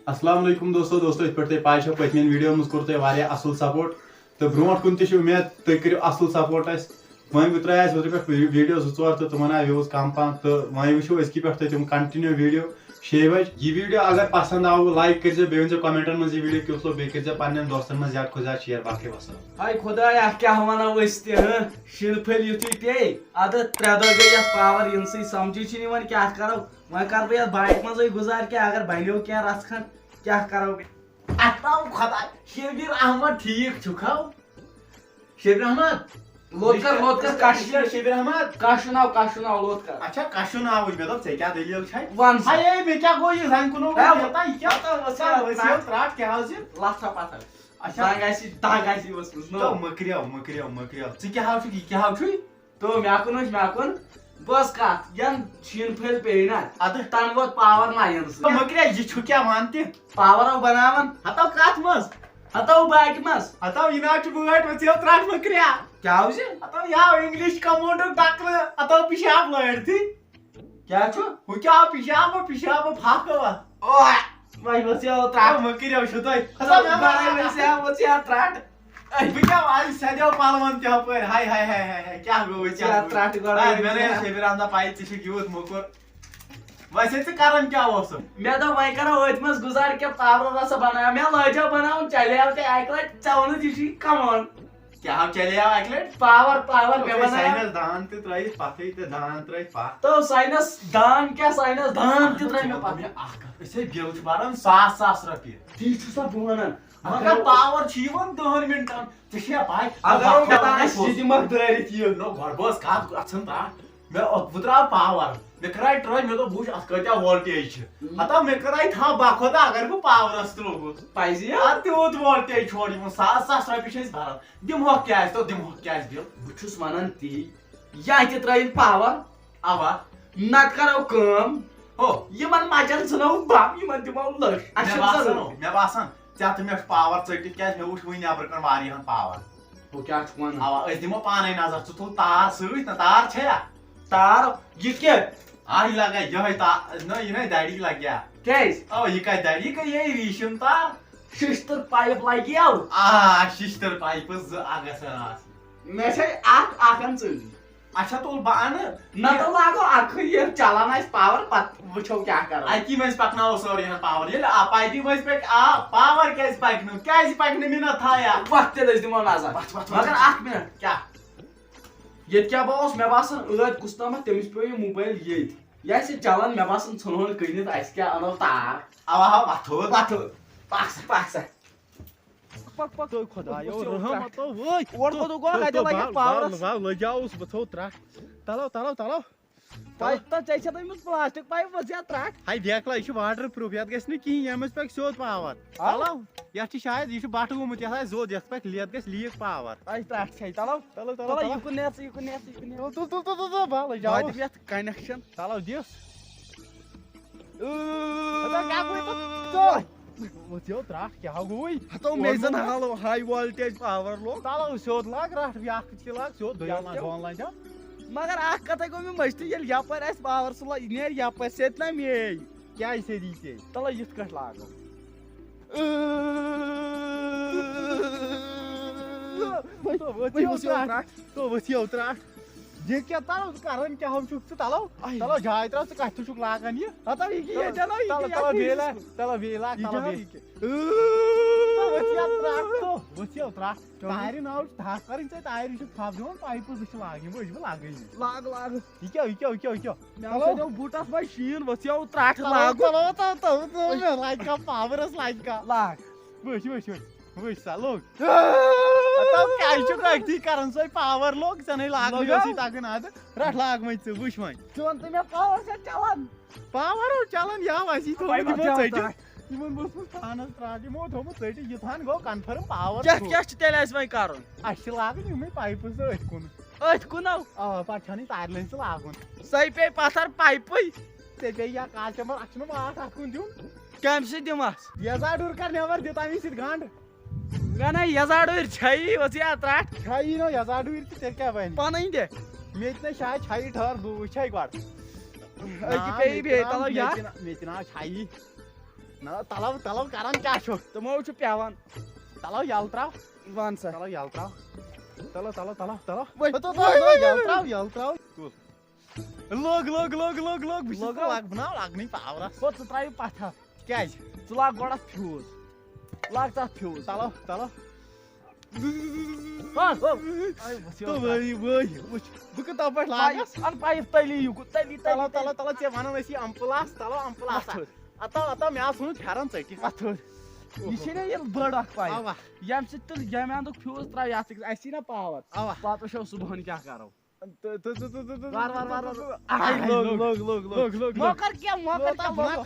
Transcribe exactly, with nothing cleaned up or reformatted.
السلام علیکم دوستو۔ دوستو، یِتھ پٲٹھۍ تۄہہِ پَے چھو، پٔتمٮ۪ن ویٖڈیوَن منٛز کوٚر تۄہہِ واریاہ اَصٕل سپورٹ، تہٕ برونٛٹھ کُن تہِ چھِ اُمید تُہۍ کٔرِو اَصٕل سپورٹ اَسہِ۔ وۄنۍ ترٛٲے اَسہِ اوترٕ پٮ۪ٹھ وی-، ویٖڈیو زٕ ژور، تہٕ تِمَن آے views کَم پَہَم، تہٕ وۄنۍ وٕچھو أزکہِ پٮ۪ٹھ تُہۍ تِم continue ویٖڈیو شیٚیہِ بجہِ۔ یہِ ویٖڈیو اگر پَسنٛد آوٕ، like کٔرۍزیو، بیٚیہِ ؤنۍزیو commentن منٛز یہِ ویٖڈیو کیُتھ لوٚگ، بیٚیہِ کٔرۍزیو پنٛنٮ۪ن دوستَن منٛز زیادٕ کھۄتہٕ زیادٕ share۔ باقٕے وَسَلام۔ ہاے خۄدایا، کیٛاہ وَنو أسۍ تہِ، ہہ؟ شیٖنہٕ پھٔلۍ یُتھُے پیٚیہِ، اَدٕ ترٛےٚ دۄہ گٔے یَتھ power یِنسٕے، سَمجھی چھِنہٕ یِوان کیٛاہ کَرو۔ وۄنۍ کَرٕ بہٕ یَتھ bike منٛزٕے گُزار کینٛہہ، اگر بَنیو کینٛہہ رَژھ کھنٛڈ، کیٛاہ کَرو؟ اَتھ آو خۄداے، شبیر احمد ٹھیٖک چھُکھ ہو؟ شبیر احمد؟ لوٚت کر، لوٚت کر، کَش۔ شبیر احمد؟ کَش ناو، کَش ناو، لوٚت کر۔ اچھا، کَشُن آوُے، مےٚ دوٚپ، ژےٚ کیٛاہ دٔلیٖل چھے؟ وَن سا۔ ہَے، ہے، مےٚ کیٛاہ گوٚو یہِ زَنہِ کُنو ہے، ووٚن مےٚ تام، یہِ کیٛاہ؟ پَتہٕ ؤژھ یہِ یہِ ؤژھ یہِ ترٛٹھ۔ ترٛٹھ کیٛاہ حظ یہِ؟ لَتھ ہا پَتھر۔ اچھا۔ دَگ آسی، دَگ آسی ؤژھمٕژ، نو۔ تو مٔکریو، مٔکریو، مٔکریو۔ ژٕ کیٛاہ ہاو چھُکھ، یہِ کیٛاہ ہاو چھُے؟ تو مےٚ کُن وٕچھ، مےٚ کُن۔ بہٕ ٲس کَتھ، یَن شیٖن پھٔلۍ پیٚیہِ نا، اَدٕ؟ تَنہٕ ووت power نا یِنہٕ سۭتۍ۔ مٔکریو، یہِ چھُ کیٛاہ وَن تہِ؟ Power آو بَناوان۔ ہَتو کَتھ منٛز؟ ہَتو bike منٛز۔ ہَتو یہِ نا چھُ بٲٹۍ، ؤژھیو ترٛٹھ مٔکریو۔ کیٛاہ حظ یہِ؟ ہَتو یہِ آو English commando ٹَکرٕ، ہَتو پِشاب لٲرتھٕے۔ کیٛاہ چھُ؟ ہُہ کیٛاہ آو پِشاب، پِشاب پھاکہٕ وَ۔ اوہ، وۄنۍ ؤژھیو ترٛٹھ۔ مٔکریو چھُ تۄہہِ۔ ہَتو ہَتو مےٚ بَنٲوِو وَن۔ أسۍ ہا، ؤژھ یا ترٛٹھ۔ بہٕ کیٛاہ وَنہٕ، سیٚدیو پَلوَن تہِ ہُپٲرۍ، ہاے، ہاے، ہاے، ہاے، ہاے، کیٛاہ گوٚو وۄنۍ، ژےٚ کیٛاہ گوٚو؟ ترٛٹھ گۄڈٕ ہے، مےٚ نَے ٲسۍ ٲسۍ یہِ رَنٛدا پَیی، ژٕ چھُکھ یوٗت موٚکُر۔ ویسے ژٕ کَران کیٛاہ اوسُکھ؟ مےٚ دوٚپ، وۄنۍ کَرو أتھۍ منٛز گُزار کینٛہہ، power رَژھا بَناو۔ مےٚ لٲجیو بَناوُن، چَلیو تہِ اَکہِ لَٹہِ، ژےٚ ووٚنُتھ، یہِ چھُے کَمال۔ کیٛاہ آو، چَلیو اَکہِ لَٹہِ؟ Power، power، مےٚ ژےٚ بَناو۔ ساینَس دان تہِ ترٛٲیِتھ پَتھٕے تہٕ دان ترٛٲیِتھ پَتھ۔ تو ساینَس دان کیٛاہ، ساینَس دان تہِ ترٛٲے مےٚ پَتھ۔ مےٚ اَکھ کَتھ، أسۍ ہے bill چھِ بَران ساس ساس رۄپیہِ۔ تی چھُسا بہٕ وَنان۔ مگر power چھُ یِوان دَہَن مِنٹَن۔ ژےٚ چھےٚ پَے؟ اگر بہٕ وۄنۍ مےٚ خۄداے آسہِ، اوسُس یہِ دِمَکھ دٲرِتھ یہِ۔ نو، گۄڈٕ بہٕ ٲس کَتھ، اَتھ چھَنہٕ ترٛٹھ۔ مےٚ، بہٕ ترٛاو power۔ مےٚ کَرے try، مےٚ دوٚپ، بہٕ وٕچھ، اَتھ کۭتیٛاہ voltage چھِ۔ ہَتو مےٚ کَرے تھَپھ، بہٕ خۄدا، اگر بہٕ powerَس ترٛووُس۔ پَزِ یہِ؟ اَدٕ تیوٗت voltage چھُ اورٕ یِوان، ساس ساس رۄپیہِ چھِ أسۍ بَران۔ دِمہوکھ کیٛازِ تو، دِمہوکھ کیٛازِ bill؟ بہٕ چھُس وَنان تی، یہِ اَتہِ ترٛٲیِن power۔ اَوا۔ نَتہٕ کَرو کٲم، ہو۔ یِمَن مَچَن ژھٕنو بَم، یِمَن دِمو لٔش۔ اَسہِ مےٚ چھُنہٕ باسان، ضروٗرت۔ مےٚ باسان، ژےٚ تہٕ مےٚ چھُ power ژٔٹِتھ، کیٛازِ مےٚ وٕچھ وٕنۍ نٮ۪برٕ کَنۍ واریاہَن power۔ ہُہ کیٛاہ چھُکھ وَنان؟ اَوا، أسۍ دِمو پانَے نظر، ژٕ تُل تار سۭتۍ نہ، تار چھےٚ یا؟ تار؟ یہِ کیٛاہ؟ آ، یہِ لَگے یِہوٚے تار، نہ، یہِ نَے دَرِ، یہِ لَگہِ یا؟ کیٛازِ؟ اَوا، یہِ کَتہِ دَرِ؟ یہِ گٔیے ریٖشِم تار۔ شِشتٕر pipe لَگہِ یَو۔ آ، شِشتٕر pipe زٕ اَکھ گژھن آسٕنۍ۔ مےٚ چھے اَکھ، اَکھ اَن ژٕ۔ اچھا، تُل بہٕ اَنہٕ۔ نَتہٕ لاگو اَکھٕے یہِ چَلان آسہِ power، پَتہٕ وٕچھو کیٛاہ کَرو۔ اَکی منٛزۍ پَکناوو سورُے ہن power۔ ییٚلہِ آ، pipeہِ منٛزۍ پَکہِ آ، power کیٛازِ پَکہِ نہٕ؟ کیٛازِ پَکہِ نہٕ مےٚ نہ تھایا؟ وَتھ تیٚلہِ أسۍ دِمو نظر۔ وَتھ، وَتھ، وَتھ۔ مگر اَکھ minute۔ کیٛاہ؟ ییٚتہِ کیٛاہ بہٕ اوس، مےٚ باسان ٲدۍ کُس تامَتھ تٔمِس پیوٚو یہِ mobile ییٚتۍ۔ یہِ آسہِ چَلان، مےٚ باسان ژھٕنہون کٕنِتھ، اَسہِ کیٛاہ اَنو تار؟ اَوا، اَوا، وَتھو۔ وَتھو۔ پَکھ سا، پَکھ سا۔ پک، پک۔ تو خدایو وٕچھِو، رحم ترٛٹھ۔ تو وٲے۔ اورٕ تو، کوٚت گوٚو؟ تو، اَتہِ تو، لَگہِ بَل، powerَس۔ بَل، بَل، لٔجاوُس بہٕ تھوٚو ترٛٹھ۔ تَلو، تَلو، تَلو۔ پَے، تَلو۔ تَتھ ژےٚ چھےٚ تھٲومٕژ plastic pipe وٕژھ یا ترٛٹھ؟ ہاے بیکلا، یہِ چھُ waterproof، یَتھ گژھِ نہٕ کِہیٖنۍ، ییٚمہِ منٛز پَکہِ سیوٚد power۔ آ؟ تَلو، یَتھ چھِ شاید، یہِ چھُ بَٹہٕ گوٚمُت، یَتھ آسہِ زوٚد، یَتھ پَکہِ، یَتھ گژھِ leak power۔ اَسہِ ترٛٹھ چھےٚ، تَلو۔ تَلو، تَلو، تَلو، تَلو۔ یہِ کُن نیر ژٕ، یہِ کُن نیر ژٕ، یہِ کُن نیر ژٕ۔ تُل، تُل، تُل، تُل، تُل، تُل، بَل، بہٕ لٔجاوُس۔ دِمہٕ یَتھ connection۔ تَلو دِس۔ ہتا کیٛاہ گوٚو یہِ؟ ژٕ۔ وۄتھ یو ترٛٹھ، کیٛاہ گوٚوُے؟ ہتو مےٚ زن کوٚرمُت؟ High voltage power لوگ۔ تَلو سیوٚد لاگ رٹھ، بیٛاکھ تہِ لاگ سیوٚد، دۄیو یَتھ لاگ کیٛاہ؟ دۄن لنجن۔ مگر اکھ کتھے گوٚو مےٚ مٔشتٕے، ییٚلہِ یپٲرۍ آسہِ power سُہ لا-، یہِ نیرِ یپٲرۍ، سیٚدِ نا مے۔ کیٛازِ سیٚدِ ژے؟ تَلو یِتھ کٲٹھۍ لاگو۔ وۄتھ، وۄتھ وۄتھ یو یو ترٛٹھ۔ ترٛٹھ۔ تو ؤتھِو ترٛٹھ۔ یہِ کیٛاہ تَلہٕ ژٕ کَران کیٛاہ ہو چھُکھ ژٕ تَلو؟ آے۔ تَلو جاے ترٛاو ژٕ کَتھ چھُ چھُکھ لاگان یہِ؟ ہَتو یہِ کہِ تَلو، ییٚتٮ۪ن ہو یہِ تَلو، کہِ تَلو یَتھ بیٚیہِ لاگ، تَلو بیٚیہِ لاگ، یہِ تَلو جاے بیٚیہِ۔ یہِ کہِ۔ تَلہٕ ؤتھِو ترٛٹھ تو، ؤتھِو ترٛٹھ۔ چلو۔ تارِ ناو چھُ تھَپھ کَرٕنۍ ژےٚ، تارِ چھُ تھَپھ دِوان، پایپہٕ زٕ چھِ لاگٕنۍ، وۄنۍ چھِ بہٕ لاگٕنۍ یہِ۔ Log, log. یہِ کیٛاہ، یہِ کیٛاہ، یہِ کیٛاہ، یہِ کیٛاہ؟ مےٚ تَلو۔ ہسا دیُت بوٗٹَس منٛز شیٖن، ؤتھِو ترٛٹھ تَلو، لاگُن۔ تَلو، تَلو، تَلو، تَلو، مےٚ لَگہِ کَم پاورَس لَگہِ کَم۔ لاگ۔ وٕچھ، وٕچھ، وٕچھ۔ وٕچھ سا، لوٚگ۔ ہتو کیٛازِ چھُکھ أکھتٕے کران؟ سۄے پاور لوٚگ، ژےٚ نے لاگنٕے اوسُے تَگان اَدٕ۔ رَٹھ لاگ وۄنۍ ژٕ، وٕچھ وۄنۍ۔ ژٕ وَن تہٕ مےٚ پاور چھا چلان؟ پاور ہو چلان، یَو اَسی تھوٚومُت وۄنۍ یِمو کیٛاہ ژٔٹِتھ۔ تام؟ یِمن اوسمُت فانَس ترٛٹھ، یِمو تھوٚومُت ژٔٹِتھ، یہِ تھان گوٚو confirm power کیٛاہ، چھُ۔ کیٛاہ چھُ تیٚلہِ اَسہِ وۄنۍ کَرُن؟ اَسہِ چھِ لاگٕنۍ یِمَے پایپہٕ زٕ أتھۍ کُن۔ أتھۍ کُن ہو؟ آ، پَتہٕ چھَنہٕ یہِ تارِ لٔنٛجہِ تہِ لاگُن۔ سۄے پیٚیہِ پَتھر پایپٕے۔ ژےٚ پیٚیہِ یا کالچمبر، اَتھ چھُنہٕ واٹھ اَتھ کُن دیُن۔ کَمہِ سۭتۍ دِمہٕ اَتھ؟ یَزار ڈُر کر نٮ۪بر، دِ تَمی سۭتۍ گنٛڈ۔ نہ، نہ، یَزار ڈُرۍ چھَیی، ؤژھ یا ترٛٹھ۔ چھَیی نہٕ یَزار ڈُرۍ تہٕ تیٚلہِ کیٛاہ بَنہِ؟ پَنٕنۍ دِ۔ مےٚ تہِ نہ شاید چھَیی، ٹھٔہر بہٕ وٕچھے گۄڈٕ۔ أکہِ نا، پیٚیہِ مےٚ تہِ بیٚیہِ، نہ، تَلو مےٚ یا۔ تہِ نہ، مےٚ تہِ نہ چھَیی۔ نہ، تَلو، تَلو، کران کیٛاہ چھُ؟ تِمو چھُ پٮ۪وان۔ تَلو، یَلہٕ ترٛاو۔ وَن سا۔ تَلو، یَلہٕ ترٛاو۔ تَلو، تَلو، تَلو، تَلو۔ وۄنۍ۔ تَلو، تَلو، تَلو، یَلہٕ ترٛاو، یَلہٕ ترٛاو۔ تُل۔ لوٚگ، لوٚگ، لوٚگ، لوٚگ، لوٚگ۔ بہٕ چھُس لوٚگ۔ لَگ-، بہٕ نا لَگنٕے پاورَس۔ گوٚو ژٕ ترٛاو یہِ پَتھَر۔ کیٛازِ؟ ژٕ لاگ گۄڈٕ اَتھ fuse۔ لاگ ژٕ اَتھ fuse۔ تَلو، تَلو۔ ہا، ہا۔ اے، وٕچھ یہِ تہٕ اوس وٲے، وٲے، وٕچھ۔ بہٕ کِتھ پٲٹھۍ لاگَس؟ اَدٕ pipe تٔلی یہِ گوٚو، تٔلی، تَلو، تٔلی، تَلو، تَلو، ژےٚ وَنان ٲسی اَمپٕلاس، تَلو، اَمپٕلاس۔ پَتھَر۔ اَتو، اَتو، مےٚ آو ژھٕنُن پھٮ۪رَن ژٔٹِتھ۔ پَتھَر۔ یہِ چھےٚ نا ییٚلہِ بٔڑ اَکھ pipe۔ اَوا۔ ییٚمہِ سۭتۍ تُل، ییٚمہِ اَندُک fuse ترٛاو، یَتھ أکِس، اَسہِ یی نا power۔ اَوا۔ پَتہٕ وٕچھو صُبحَن کیٛاہ کَرو۔ تہٕ، تہٕ، تہٕ، تہٕ، تہٕ، تہٕ، وار، وار، وار، وار۔ آے، لوٚگ، لوٚگ، لوٚگ، لوٚگ۔ لوٚگ، لوٚگ، لوٚگ۔ مۄکر کیٛاہ، مۄکر لوٚگ، کیٛاہ، لوٚگ۔